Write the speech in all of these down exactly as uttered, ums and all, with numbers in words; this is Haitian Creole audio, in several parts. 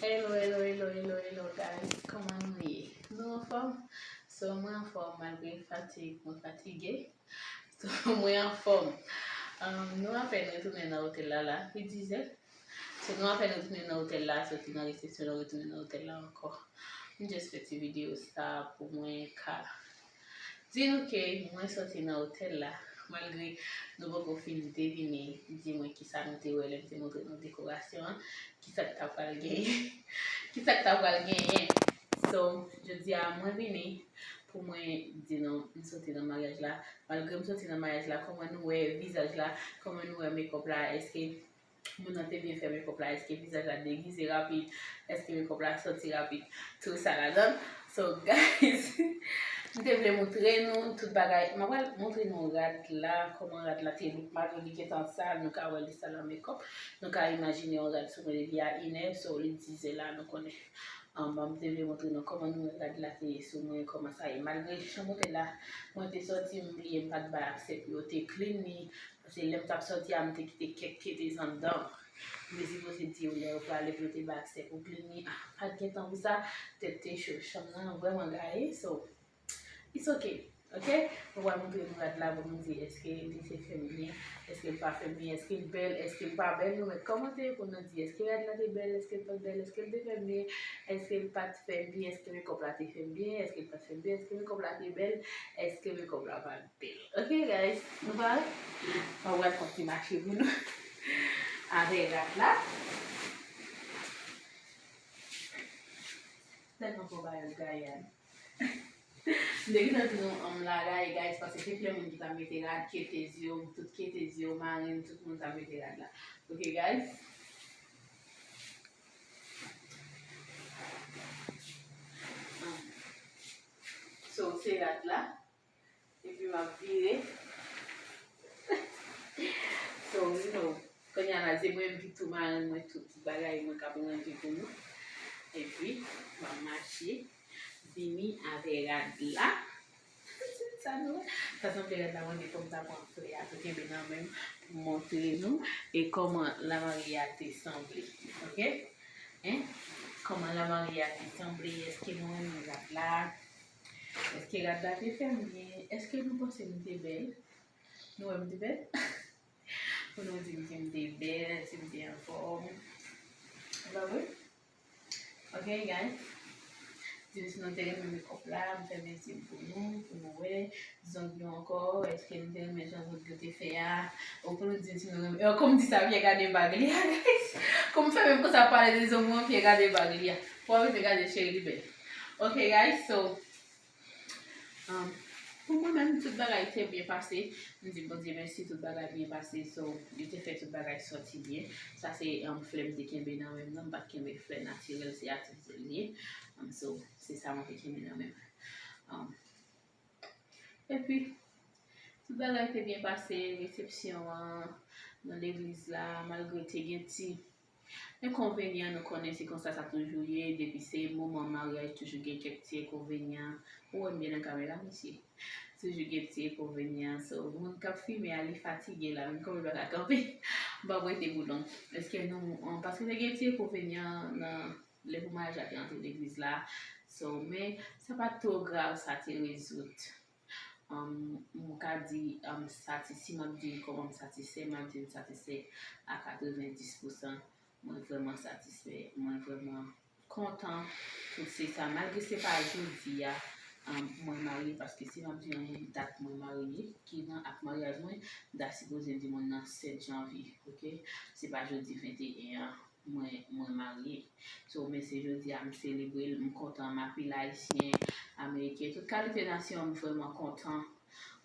Hello, hello, hello, hello, hello, guys. Kòman nou ye? Nou anfòm? So, mwen anfòm malgre fatig, mwen fatige. So, mwen anfòm. Um, nou apèn retounen nan otèl la la. Li dizè. So, nou apèn retounen nan otèl la, soti nan resepsyon, nou retounen nan otèl la ankò. M just fè ti videyo sa pou mwen ka di nou ke mwen soti nan otèl la, malgre nou poko fin devine, di mwen kisa nou te wè lè m te montre nou dekorasyon an, kisa k ta pral genyen, kisa k ta pral genyen. So, jodi a, mwen vini pou mwen di nou, m soti nan maryaj la, malgre m soti nan maryaj la, kòman nou wè vizaj la, kòman nou wè makeup la, èske moun nan te byen fè makeup la, èske vizaj la degize rapid, èske makeup la soti rapid, tout sa ladan. So, guys, m te vle montre nou tout bagay. M ap pral montre nou rad la, kòman rad la te look, malgre li gentan sal, nou ka wè li sal an makeup. Nou ka imajine yon rad sou mwen depi a inè, so li dizè la, nou konnen. Um, m te vle montre nou kòman nou wè rad la te ye sou mwen, kòman sa ye. Malgre chanm otèl la, mwen te sòti, m bliye m pa t bay aksè pou yo te clean li. Paske lè m t ap sòti a, m te kite kèk ketez anndan. M te sipoze di yo lè yo prale pou yo te bay aksè pou clean li. Ah, pa t gen tan pou sa, tèt te cho. Chanm nan vrèman gaye, so, it's okay. Ok? Mwen pral montre nou rad la pou nou di èske li te fè m byen, èske l pa fè m byen, èske l bèl, èske l pa bèl. Nou mèt kòmante pou nou di èske rad la te bèl, èske l pa t bèl, èske l te fè m byen, èske l pa t fè m byen, èske makeup la te fè m byen, èske l pa t fè m byen, èske makeup la te bèl, èske makeup la pa t bèl. Ok, guys, nou pare? Mwen pral fè yon ti mache pou nou. Avè rad la. Tèlman fò bagay gaye a. M te gentan di nou, um, la gaye, guys, paske se ple moun ki ta mete rad, ketez yo, tout ketez yo, marenn, tout moun ta mete rad la. Ok, guys? Um, so, se rad la. Epi m ap vire. So, you know, kounye a la, se mwen menm ki tou marenn mwen, tout bagay mwen k ap ranje pou nou. Epi, m ap mache vini avè rad la. Sa nou wè? Sa sanble rad la, mwen gen fò m ta pran flè a pou kenbe nan men m pou montre nou e kòman lamarye a te sanble. Ok? Hein? Kòman lamarye a te sanble? Èske nou renmen rad la? Èske rad la te fè m byen? Èske nou panse m te bèl? Nou wè m te bèl? Pou nou di m si m te bèl, si m te anfòm. Pa vre? Ok, guys. Di m si nou te renmen makeup la, m fèmen zye m pou nou, pou nou wè. Zong yo ankò, èske nou te renmen jan zong yo te fè a? Ou pou nou di m si nou renmen. Yo, kòm di sa, Pyè gade bag li a, guys. Kòm fè menm konsa pale de zong mwen, Pyè gade bag li a. Pou w te gade cheri li bèl. Ok, guys, so, um, pou mwen menm, tout bagay te byen pase. M di Bondye mèsi, tout bagay byen pase. So, li te fè tout bagay sòti byen. Sa se, um, flè m te kenbe nan men m nan. M pa t kenbe flè natirèl, se atifisyèl li ye. Um, so, se sa mwen te kenbe nan men m. Um, Epi, tout bagay te byen pase, resepsyon an, nan legliz la, malgre te gen ti enkonvenyan, nou konnen se konsa sa toujou ye, depi se moman maryaj, toujou gen kèk ti enkonvenyan. Ou wè m byen nan kamera, mesye? Toujou gen ti enkonvenyan. So, moun k ap fimen a, li fatige la, menm kòm li pa ka kanpe, m p ap rete pou long. Èske nou, paske te gen ti enkonvenyan nan lè pou maryaj la te antre legliz la. So, men, sa pa t twò grav, sa te rezoud. Um, m ka di, um, sati-, si m ap di kòman m satisfè, m ap di m satisfè a katrevenndis pousan. Mwen vrèman satisfè, mwen vrèman kontan. Tout se sa, malgre se pa jodi a, um, mwen marye, paske si m ap di yon dat mwen marye, ki nan ak maryaj mwen, m ta sipoze di moun nan sèt janvye, ok? Se pa jodi venteyen an mwen, mwen marye. So, men se jodi a m selebre l, m kontan, m apil Ayisyen, Ameriken, tout kalite nasyon, m vrèman kontan,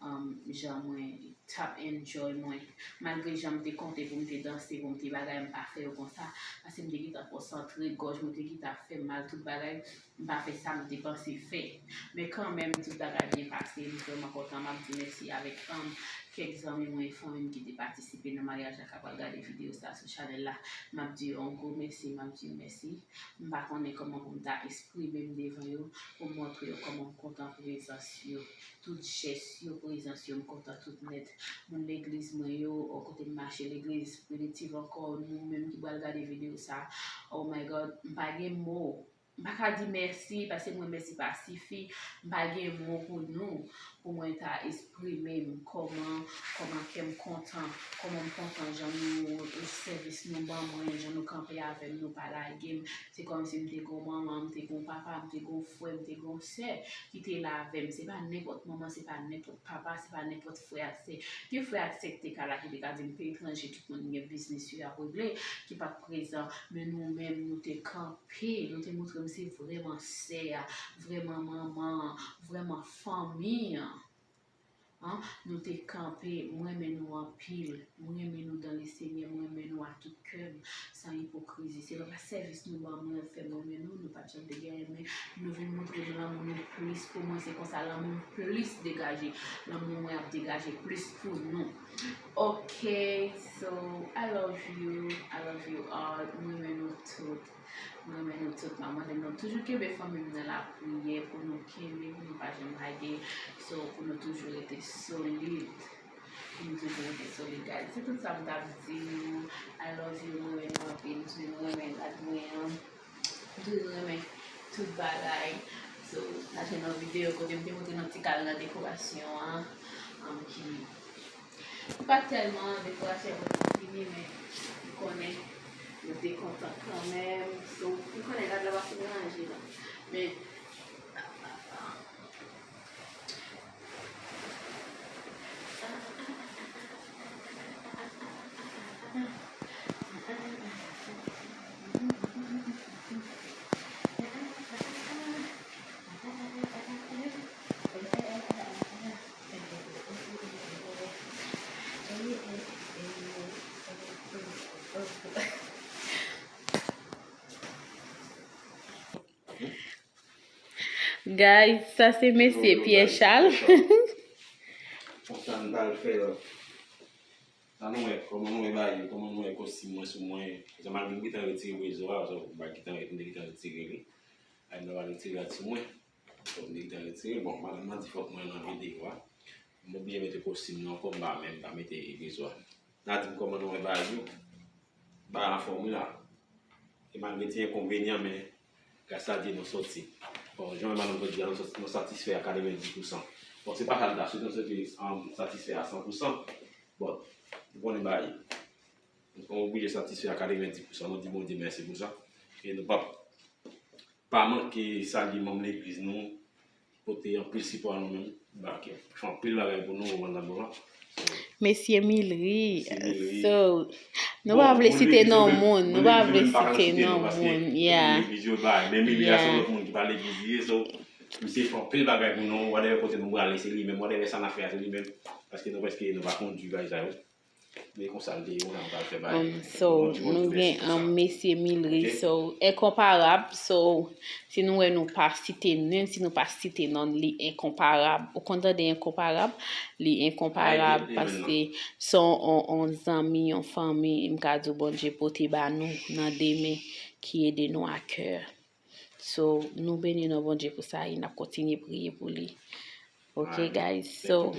um, jan mwen t ap enjoy mwen. Malgre jan m te konte pou m te danse, pou m te bagay, m pa fè yo konsa. Paske m te gentan konsantre, gòj mwen te gentan ap fè m mal, tout bagay. M pa fè sa m te panse fè. Men kanmenm, tout bagay byen pase, m vrèman kontan, m ap di mèsi avèk, um, kèk zanmi mwen e fanmi m ki te patisipe nan maryaj la k ap pral gade videyo sa sou chanèl la, m ap di yo yon gwo mèsi, m ap di yo mèsi. M pa konnen kòman pou m ta eksprime m devan yo, pou m montre yo kòman m kontan prezans yo. Tout jès yo, prezans yo, m kontan tout nèt. Moun legliz mwen yo, o kote m mache legliz, Primitive ankò, nou menm ki pral gade videyo sa, oh my God, m pa gen mo. M pa ka di mèsi, paske mwen mèsi pa sifi. M pa gen mo pou nou, pou mwen ta eksprime m kòman, kòman kè m kontan, kòman m kontan jan nou, sèvis nou ban mwen, jan nou kanpe avè m, nou pa lage m. Se kòmsi m te gon manman, m te gon papa, m te gon frè, m te gon sè ki te la avè m. Se pa nenpòt manman, se pa nenpòt papa, se pa nenpòt frè ak sè. Gen frè ak sè ki te ka la, ki te ka di m pe etranje, tout moun gen biznis yo y ap regle, ki pa t prezan. Men nou menm, nou te kanpe, nou te montre m se vrèman sè a, vrèman manman an, vrèman fanmi an. An, nou te kanpe, m renmen nou anpil, m renmen nou dan le Senyè, m renmen nou a tout kè m, san ipokrizi. Se pa sèvis nou ban mwen fè m renmen nou, nou pa t janm te gen renmen. Nou vin montre nou lanmou nou plis pou mwen, se konsa lanmou m plis degaje, lanmou mwen ap degaje plis pou nou. Ok, so I love you, I love you all, m renmen nou tout. M renmen nou tout, m ap mande nou toujou kenbe fanmi m nan lapriyè, pou nou kenbe, pou nou pa janm lage, so, pou nou toujou rete solid, pou nou toujou rete solid, guys. Se tout sa m t ap di nou. I love you, m renmen nou anpil, m toujou renmen rad mwen an, m toujou renmen tout bagay. So, n a jwenn yon videyo kote m te montre nou ti kal nan dekorasyon an, um, ki Li pa t tèlman dekorasyon pou nou fini, men m konnen nou te kontan kanmenm. So, m konnen rad la pa fin ranje non. Men, Guys, sa se mesye Pierre Charles. Konsa n pral fè. Sa nou wè, kòman nou wè bagay yo, kòman nou wè kostim mwen sou mwen. Sa malgre m gentan retire brezo a, so, m pa gentan, m te gentan retire li. Ay, m ta pral retire rad sou mwen. Bon, m te gentan retire. Bon, madanm nan di fòk mwen nan videyo a. M oblije mete kostim nan ankò, m pa menm pa mete brezo a. N a di m kòman nou wè bagay yo. Bagay anfòm wi la. E malgre ti enkonvenyan, men gras a Dye nou soti. Bon, jan madanm sot di a, nou soti, nou satisfè a katrevenndis pousan. Bon, se pa sa l ta swete, nou swete, um, satisfè a san pousan. Bon, nou konnen bagay yo. Nou oblije satisfè a katrevenndis pousan. Nou di Bondye mèsi pou sa. E nou p ap pa manke salye manm legliz nou, pote anpil sipò a nou menm. Ba, ki fè anpil bagay pou nou, ou konprann sa m di w la. So, Mesye Milry, Mesye Milry. So, nou pa vle site non moun, nou pa vle site non moun, yeah. Legliz yo bay, men Milry a se lòt moun ki pa legliz li ye, so, misye fè anpil bagay pou nou, whatever kote nou prale, se li menm, whatever sa n ap fè a, se li menm, paske nou prèske, nou pa kondui bagay sa yo. Men konsa l te ye, konsa nou pral fè bagay. Um, so, nou gen, um, mesye Milry, so, enkonparab, so, si nou wè nou pa site non, si nou pa site non, li enkonparab. Ou konn tande enkonparab? Li enkonparab paske se yon, yon zanmi, yon fanmi, m ka di w Bondye pote ba nou nan de men ki ede nou a kè. So, nou beni non Bondye pou sa e n ap kontinye priye pou li. Ok, guys. So,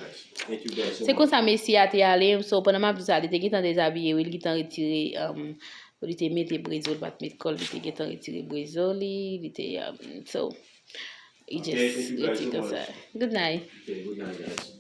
se konsa mesye a te ale. So, pandan m ap di sa, li te gentan dezabiye, wi, li gentan retire, um, li te mete brezo, li pa t met kòl, li te gentan retire brezo li, li te, um, so, he just rete konsa. Good night. Ok, good night, guys.